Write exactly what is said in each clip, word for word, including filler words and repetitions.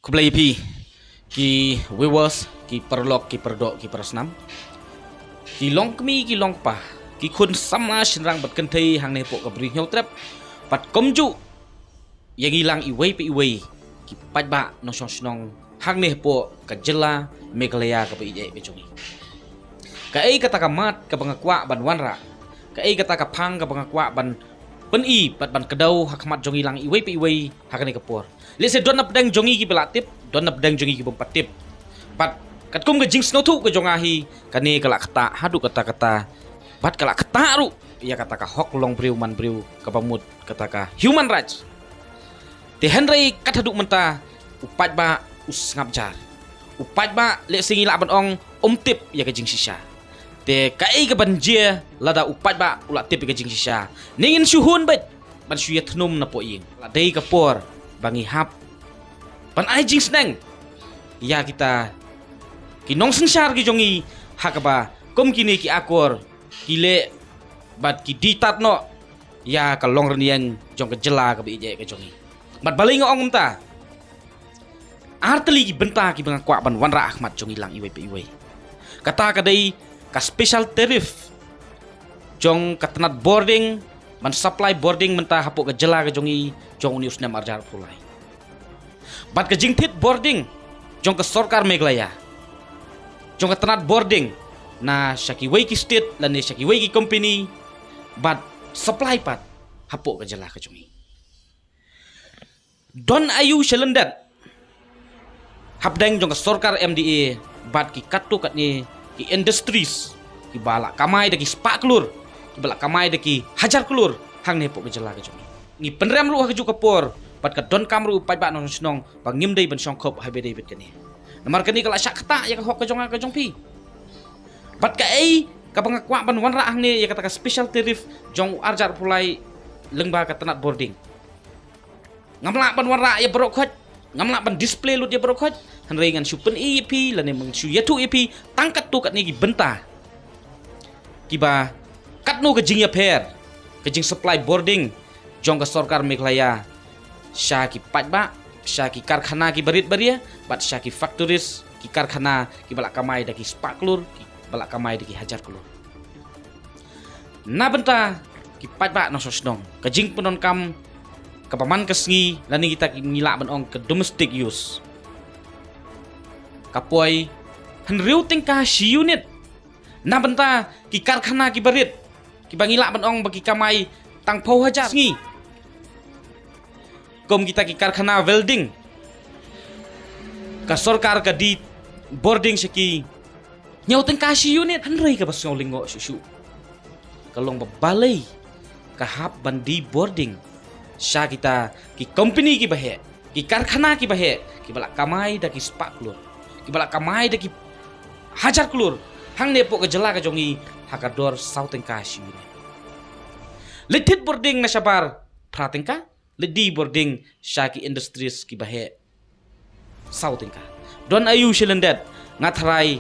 Khublei phi ki viewers, ki paralok, ki paradoh, ki parasnam, ki longkmie, ki longkpa, ki khun samla shynrang bad kynthei hangne hapoh ka Bri Hynñiewtrep, bad kumjuh ïa ngi lang iwei pa iwei ki paidbah nongshong shnong hangne hapoh ka jylla Meghalaya kaba ïeit ka jong ngi. Kaei kata ka mat kaba nga kwah ban wanrah? Kaei kata ka phang kaba nga kwah ban pyni bad ban kdew ha khmat jong ngi lang iwei pa iwei ha kane ka por? Lehse don na pdeng jong ngi kiba la tip, don na pdeng jong ngi kibym pat tip. Bad katkum ka jingsngewthuh ka jong nga hi, kane ka la ktah haduh katta katta. Bad ka la ktah ruh ïa kata ka hok long briew man briew, kaba mut kata ka human rights. Te hynrei kat haduh mynta u paidbah u sngap jar. U paidbah lehse ngi lah ban ong um tip ïa ka jingshisha. Te kaei kaban jia lada u paidbah u la tip ïa ka jingshisha? Ngin shu hun beit ban shu ïathnum na poh ïing. La dei ka por ba ngi hap ban ai jingsneng ïa kita ki nongsynshar ki jong ngi ha kaba kum kine ki akor ki leh bad ki die tad noh ïa ka longrynïeng jong ka jylla kaba ïeit ka jong ngi. Bad balei nga ong kumta? Ar tylli ki bynta kiba nga kwah ban wanrah ha khmat jong ngi lang iwei pa iwei. Kata ka dei ka special tariff jong ka tnat bording ban supply bording mynta hapoh ka jylla ka jong ngi jong une u snem arhajar arphew lai. Bad ka jingthied bording jong ka sorkar Meghalaya jong ka tnat bording na sha kiwei ki state lane sha kiwei ki company bad supply pat hapoh ka jylla ka jong ngi. Don aïu shalyndet hapdeng jong ka sorkar M D A bad ki katto katne ki industries kiba la kamai da ki spah klur, kiba la kamai da ki hajar klur hangne hapoh ka jylla ka jong ngi? Ngi pynrem ruh ha kajuh ka por bad ka donkam ruh u paidbah nongshong shnong ba ngim dei ban shongkhup haba ïadei bad kane. Namar kane ka la shah ktah ïa ka hok ka jong nga ka jong phi. Bad kaei kaba nga kwah ban wanrah hangne ïa kata ka special tariff jong u arhajar arphew lai lyngba ka tnat bording? Ngam lah ban wanrah ïa baroh khoit, ngam lah ban display lut ïa baroh khoit. Hynrei ngan shu pyni ïa phi lane ngan shu ïathuh ïa phi tang katto katne ki bynta kiba katno ka jingïapher ka jingsupply bording jong ka sorkar Meghalaya sha ki paidbah, sha ki karkhana kiba rit baria bad sha ki factories, ki karkhana kiba la kamai da ki spah klur, kiba la kamai da ki hajar klur. Na bynta ki paidbah nongshong shnong, ka jingpyndonkam kaba man ka sngi lane kita ki ngi lah ban ong ka domestic use ka poi hynriew tyngka shi unit. Na bynta ki karkhana kiba rit, kiba ngi lah ban ong ba ki kamai tang phew hajar sngi, kum kita ki karkhana welding, ka sorkar ka die bording sha ki hynñiew tyngka shi unit. Hynrei kaba sngew lyngngoh shuh shuh ka long ba balei ka hap ban die bording sha kita ki company kiba heh, ki karkhana kiba heh, kiba la kamai da ki spah klur, kiba la kamai da ki hajar klur hangne hapoh ka jylla ka jong ngi ha ka dor saw tyngka shi unit. Leit thied bording na shabar phra tyngka, leit die bording sha ki industries kiba heh saw tyngka. Don aïu shalyndet? Nga tharai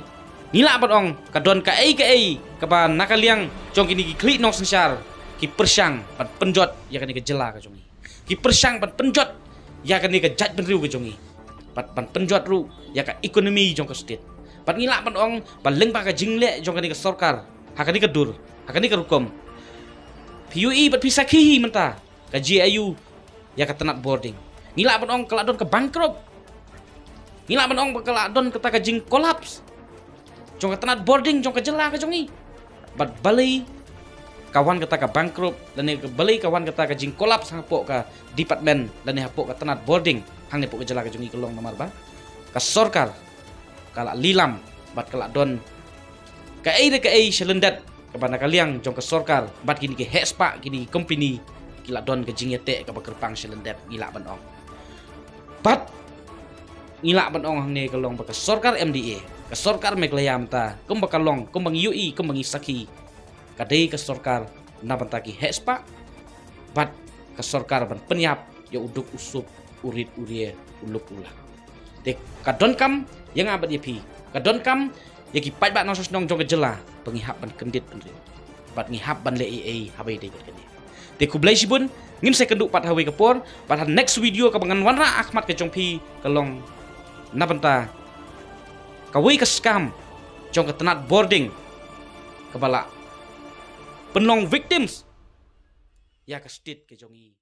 ngi lah ban ong ka don kaei kaei kaba na ka liang jong kine ki khlieh nongsynshar ki pyrshang ban pynjot ïa kane ka jylla ka jong ngi, ki pyrshang ban pynjot ïa kane ka jaitbynriew ka jong ngi, bad ban pynjot ruh ïa ka economy jong ka state. Bad ngi lah ban ong ba lyngba ka jingleh jong kane ka sorkar ha kane ka dur, ha kane ka rukom, phi ïohi bad phi sakhi hi mynta ka jia aïu ïa ka tnat bording. Ngi lah ban ong ka la don ka bankrupt. Ngi lah ban ong ba ka la don kata ka jing collapse jong ka tnat bording jong ka jylla ka jong ngi. Bad balei ka wan kata ka bankrupt lane ka, balei ka wan kata ka jing collapse hapoh ka department lane hapoh ka tnat bording hangne hapoh ka jylla ka jong ngi? Ka long namar ba ka sorkar ka la lilam bad ka la don kaei re kaei shalyndet kaba na ka liang jong ka sorkar bad kine ki heh spah, kine ki company, ki la don ka jingïateh kaba kyrpang shalyndet, ngi lah ban ong. Bad ngi lah ban ong hangne ka long ba ka sorkar M D A, ka sorkar Meghalaya mynta, kumba ka long, kumba ngi ïohi, kumba ngi sakhi, ka dei ka sorkar na bynta ki heh spah bad ka sorkar ban pynïap ïa u duk u suk, u rit u ria, u luk u lak. Te ka donkam ïa nga bad ïa phi, ka donkam ïa ki paidbah nongshong shnong jong ka jylla ba ngi hap ban kyndit bynriew bad ngi hap ban leh ei ei haba ïadei bad kane. Te khublei shibun, ngin sa ïakynduh pat ha kawei ka por bad ha next video kaba ngan wanrah ha khmat ka jong phi ka long Na bynta kawei ka scam jong ka tnat boarding kaba la pynlong victims ïa ka state ka jong i.